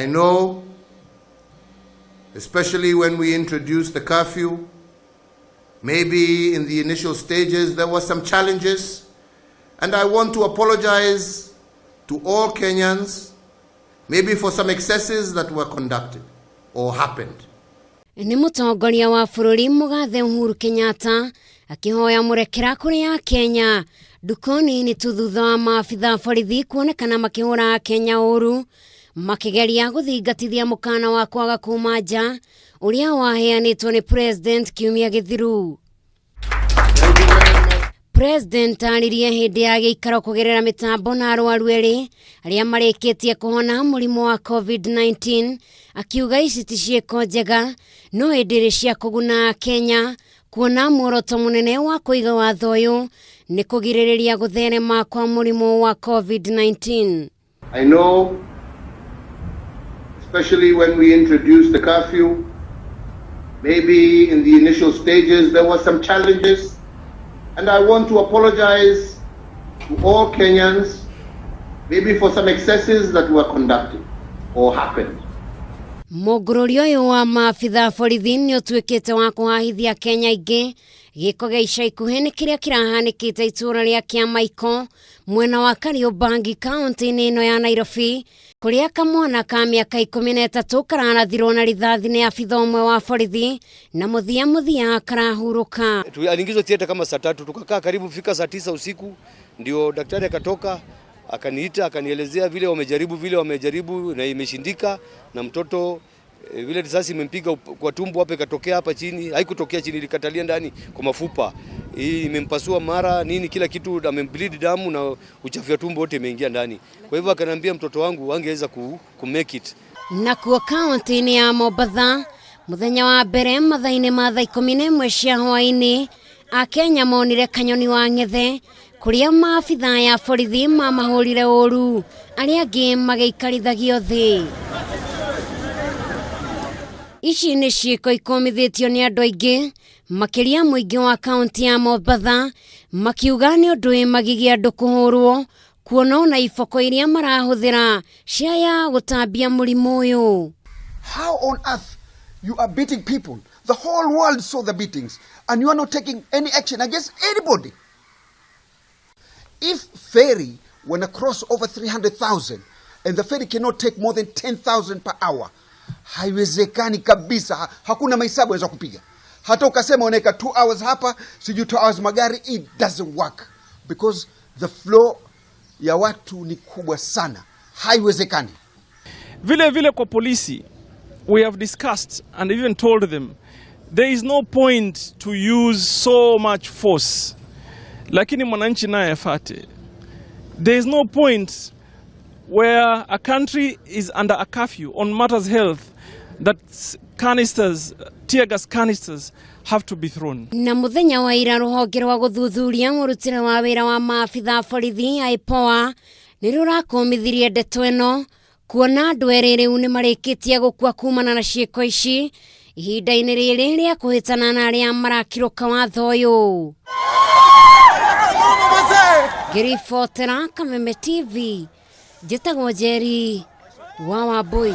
I know, especially when we introduced the curfew, maybe in the initial stages there were some challenges, and I want to apologize to all Kenyans, maybe for some excesses that were conducted or happened. Nĩ mũtongoria wa bũrũri mũgathe Uhuru Kenyatta akĩhoya mũrekera kũrĩ Akenya ndukũ nini tu thutha wa maabitha borithi kuonekana makĩhũra Akenya ũru makĩgeria gũthingatithia mũkana wa kwaga kuma nja ũrĩa waheanĩtwo nĩ president kiumia gĩthiru. President aririe hĩndĩ ya gĩikaro kũgerera mĩtambo na arwaru erĩ arĩa marĩkĩtie kũhona mũrimũ wa COVID-19, akiuga ici ti ciĩko njega no ĩndĩ rĩ cia kũguna Kenya, kuona muoroto mũnene wa kũiga watho ũyũ nĩ kũgirĩrĩria gũtherema kwa mũrimũ wa COVID-19. I know, especially when we introduced the curfew, maybe in the initial stages there were some challenges, and I want to apologize to all Kenyans, maybe for some excesses that were conducted or happened. Mũngũrũri ũyũ wa maabitha borithi nĩ ũtuĩkĩte wa kũhahithia Kenya aingĩ. Gĩko gĩa ica ikuhĩ nĩ kĩrĩa kĩrahanĩkĩte itũũra rĩa Kĩamaiko, mwena wa Kariobangi, kaunti-inĩ ĩno ya Nairobi, kũrĩa kamwana ka mĩaka 13 kararathirwo na rithathi nĩ abitha ũmwe wa borithi na mũthia mũthia karahurũka. Aliingizwa theater kama saa 3, tukakaa karibu fika saa 9 usiku, ndio daktari akatoka, akaniita, akanielezea vile wamejaribu na imeshindika, na mtoto vile risasi imempiga kwa tumbo hapa ikatokea hapa chini, haikutokea chini, ilikatalia ndani kwa mafupa. Hii imempasua mara nini kila kitu, amembleed damu na uchafu wa tumbo wote imeingia ndani. Kwa hivyo akaniambia mtoto wangu angeweza ku make it. Nakuo kaunti-inĩ ya Mombatha, mũthenya wa mbere mathaa-inĩ ma thaa 11 cia hwaĩ-inĩ, Akenya monire kanyoni wa ng'ethe kũrĩa maabitha ya borithi mamahũrire ũru, arĩa angĩ magĩikarithagio thĩ. Ici nĩ ciĩko ikũmithĩtio nĩ andũ aingĩ, makĩria mũingĩ wa kaunti ya Mombatha, makiuga nĩ ũndũ wĩ magigi andũ kũhũrwo, kuona ona iboko iria marahũthĩra ciaya gũtambia mũrimũ ũyũ. How on earth you are beating people? The whole world saw the beatings, and you are not taking any action against anybody. If ferry when across over 300,000 and the ferry cannot take more than 10,000 per hour, haiwezekani kabisa. Hakuna mahesabu yanaweza kupiga. Hata ukasema unaweka 2 hours hapa, sijui 2 hours magari, it doesn't work because the flow ya watu ni kubwa sana, haiwezekani. Vile vile kwa polisi, we have discussed and even told them there is no point to use so much force, lakini mwananchi naye afate. There is no point where a country is under a curfew on matters health that canisters, tear gas canisters have to be thrown. Na muthenya wa ira, rũhonge rwa gũthuthuria mũrutĩre wa wĩra wa maabitha borithi IPOA nĩ rũrakũmithirie ndeto ĩno, kuona andũ erĩ rĩu nĩ marĩkĩtie gũkua kumana na ciĩko ici ihinda-inĩ rĩrĩ rĩa kũhĩtana na arĩa marakirũka watho ũyũ. Ngĩribotera Kameme TV, njĩtagwo Njeri wa Wambui.